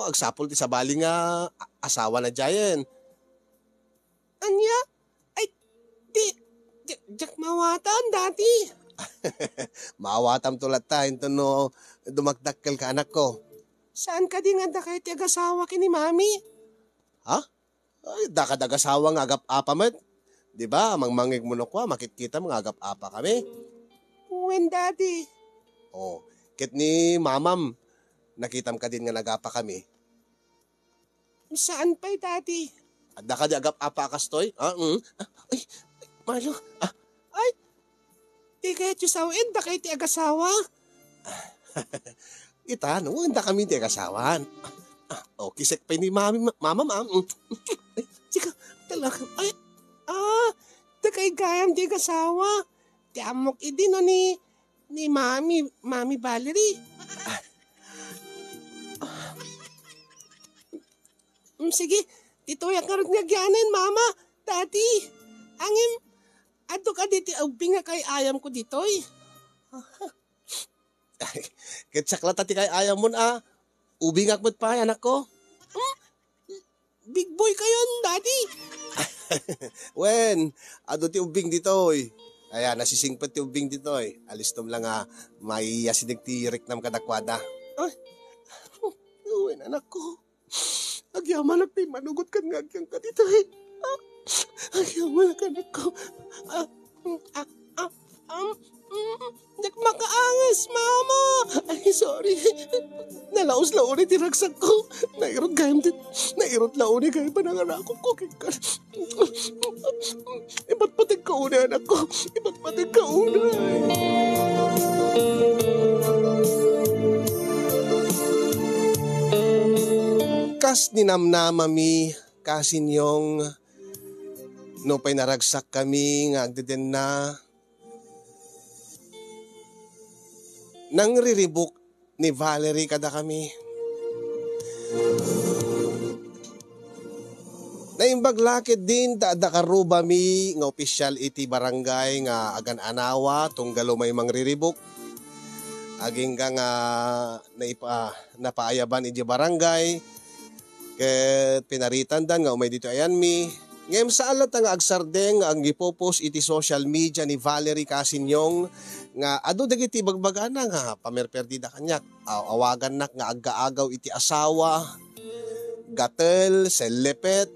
agsapul ti sabali nga a-, asawana idiayen. Ania? Ay, di, di, diak maawatan, Daddy. Maawatam to latta, inton no dumakdakkel ka, anakko. Saan kadi nga adda kayo ti agasawa ken ni Mami? Ha? Ay, dakad agasawa nga agap-apa met. Di ba, mangmangegmo no kua, makitkitam nga agap-apa kami. Wen, Daddy. Oh, ket ni Mamam, nakitam kadin nga nagapa kami. Saan pay, Daddy? Adda kadi agap-apa a kastoy? Ah, mm. Ah, ay, Marlo. Ah. Ay, di kayatyo sawen, dakay ti agasawa? Ita, no, wen dakami ti agasawan. Ah, okay, sek pay ni mami, ma-, mama, ma'am. Mm. Ay, chika, talaga. Ay, ah, dakay gayam ti agasawa. Ti ammok idi no ni, ni Mami, Mami Valerie. Mm, sige, ditoy ak ngarud nga agyanen, Mama, Daddy. Ngem, adu kadi ti ubbing nga kay-ayamko ditoy? Ket siak latta ti kay-ayamon a. Ubingak met pay, anakko. Hmm? Big boy kayon, Daddy. Wen, adu ti ubbing ditoy. Aya, nasisingpet ti ubbing ditoy. Alistom la nga maiyasideg ti riknam kadakuada. Ay, wen, anakko. Agyamanak ti manugot ken nga agyanka ditoy. Ah, agyamanak, anakko. Ah, mm, ah, ah, um, mm, diak makaangas, Mama. Ay, sorry. Nalaos la unay ti ragsakko. Nairut gayam ti, nairut la unay gayam panangarakupko kenka. Ipatpategka unay, anakko. Ipatpategka unay. Kas ninamnamami, Kasinyong, nupay naragsakkami nga agdedenna, nangriribuk ni Valerie kadakami. Naimbag la ketdin ta adda karrubami nga opisial iti barangay nga agan-anawa tunggal umay mangriribuk. Agingga nga naipa-, napaayaban iti barangay, ket pinaritanda nga umay ditoy ayanmi. Ngem saan latta nga agsardeng nga aggipopost iti social media ni Valerie Kasinyong nga adu dagiti ibagbagana nga pamerperdida kaniak. Aw-, awagannak nga aggaagaw iti asawa, gatel, sellepet,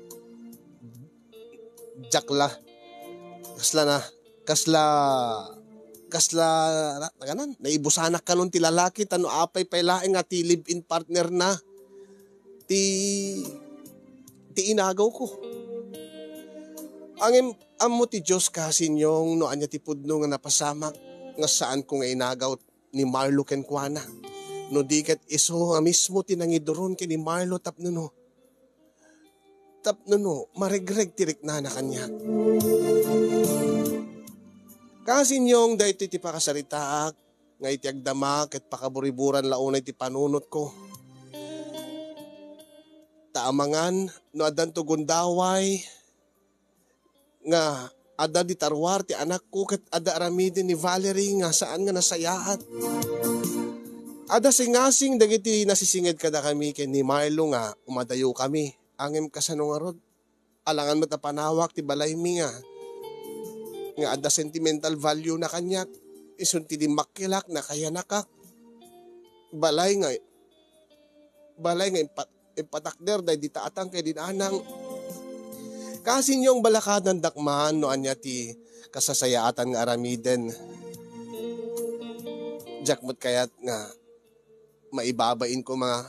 diak la. Kasla na, kasla, kasla, na, naganan, naibusanak kanon ti lalaki, ta no apay pay laeng nga ti live-in partner na, ti, ti inagaw ko. Ngem, ammo ti Dios, Kasinyong, no ania ti pudno nga napasamak, nga saan ko nga inagaw ni Marlo kenkuana. No di ket isu nga mismo ti nangiduron ken ni Marlo tapno no, tapno no, maregreg ti riknana kaniak. Kasinyong, daytoy ti pakasaritaak, nga iti agdama ket pakaburiburan la unay ti panunotko. Ta amangan, no addanto gundaway, nga adda di tarwar ti anakko ket adda aramiden ni Valerie nga saan nga nasayaat. Adda singasing dagiti nasisinged kadakami ken ni Marlo nga umadayokami. Ngem kasano ngarud? Alangan met a panawak ti balaymi nga, nga adda sentimental value na kaniak. Isun ti dimmakkelak, nakayanakak. Balay nga, balay nga impat-, impatakder daydi tatang ken di nanang. Kasinyong, balakadandak man no ania ti kasasayaatan nga aramiden. Diak met kayat nga maibabain ko nga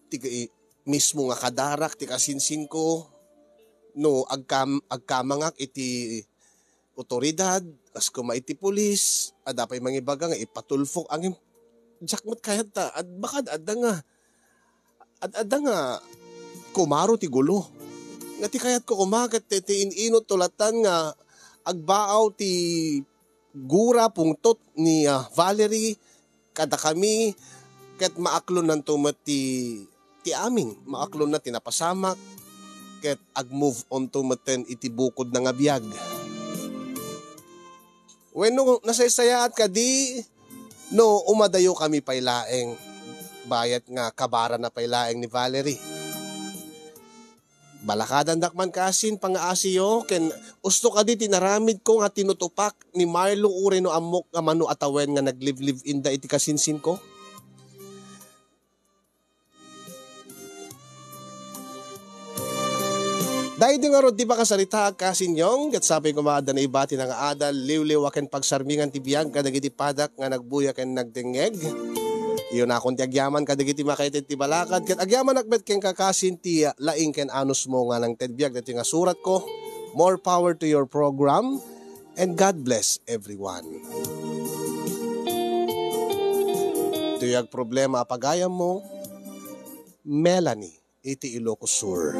ti, mismo nga kadarak ti kasinsinko no agkam-, agkamangak iti otoridad, kas koma iti pulis, adda pay mangibaga nga ipatulfok. Ngem diak met kayat ta, ad-, baka adda nga, ad-, adda nga kumaro ti gulo. Nga ti kayatko koma ket ti, ti in-inutto latta nga agbaaw ti gura pungtot ni, ah, Valerie kadakami, ket maaklonnanto met ti, ti amin, maaklonna ti napasamak, ket ag-move on to metten iti bukodna nga biag. Wenno nasaysayaat kadi no umadayokami pay laeng, bayat nga kabarana pay laeng ni Valerie. Balakadandak man kasin pangaasiyo, ken usto kadi ti naramidko nga tinutupak ni Marlo uray no ammok nga mano a tawen nga naglive-live-inda iti kasinsinko? Daydi ngarud ti pakasaritaak, Kasinyong, ket sapay koma adda naibatina nga adal, liwliwa ken pagsarmingan ti biag kadagiti padak nga nagbuya ken nagdengngeg. Iyunakon ti agyaman kadagiti makaitid ti balakad, ket agyamanak met kenka kasin ti laing ken anusmo nga nangted biag daytoy nga suratko. More power to your program, and God bless everyone. Tuyag problema a pagayammo, Melanie, iti Ilocos Sur.